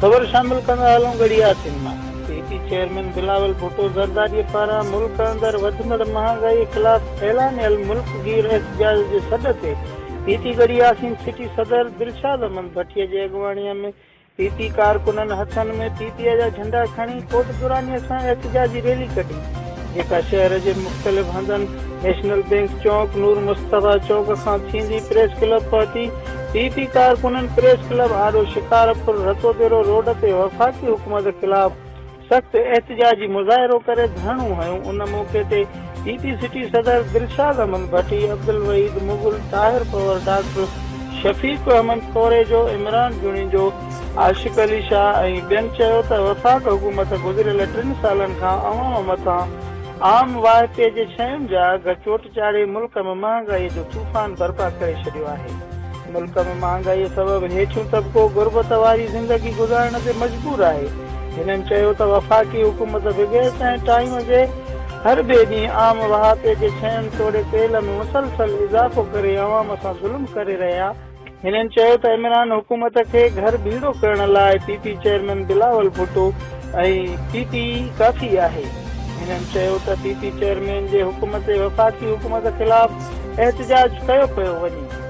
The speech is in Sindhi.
خبر شامل ڪندا هلون ڳڙهي ياسين مان P P chairman Bilawal Bhutto Zardari پاران ملڪ اندر وڌندڙ مهانگائي خلاف اعلانيل ملڪ گير احتجاج جي سڏ تي P P Garhi Yasin city صدر دلشاد احمد ڀٽي جي اڳواڻي ۾ پي پي ڪارڪنن هٿن ۾ پي پي جا جهنڊا کڻي ڪوٽ دراني سان احتجاجي ريلي ڪڍي، جيڪا شهر جي مختلف هنڌن نيشنل بئنڪ چونڪ، نور مصطفيٰ چونڪ کان ٿيندي پريس ڪلب پهتي. پي پي ڪارڪنن پريس ڪلب آڏو شڪارپور رتوديرو روڊ تي وفاقي حڪومت خلاف سخت احتجاجي مظاهرو ڪري ڌرڻو هنيو. ان موقعي تي پي پي سٽي صدر دلشاد احمد ڀٽي، عبدالوحيد مغل، طاهر پنهور، ڊاڪٽر شفيق احمد ڪوريجو، عمران جوڻيجو، عاشق علي شاهه ۽ ٻين چيو ته وفاق حڪومت گذريل ٽن سالن کان عوام مٿان عام واهپي جي شين جا اگهه چوٽ چاڙهي ملڪ ۾ مهانگائي جو طوفان برپا ڪري ڇڏيو آهي. ملڪ ۾ مهانگائي سبب هيٺيون طبقو غربت واري زندگي گذارڻ تي مجبور آهي. هنن چيو ته وفاقي حڪومت بغير ڪنهن ٽائيم جي هر ٻئي ڏينهن عام واهپي جي شين توڙي تيل ۾ مسلسل اضافو ڪري عوام سان ظلم ڪري رهيا هنن چيو ته عمران حڪومت کي گهر ڀيڙو ڪرڻ لاء P P chairman Bilawal Bhutto ۽ P P ڪافي آهي. هنن چيو ته پي پي چيئرمين جي حڪم تي وفاقي حڪومت خلاف احتجاج ڪيو پيو وڃي.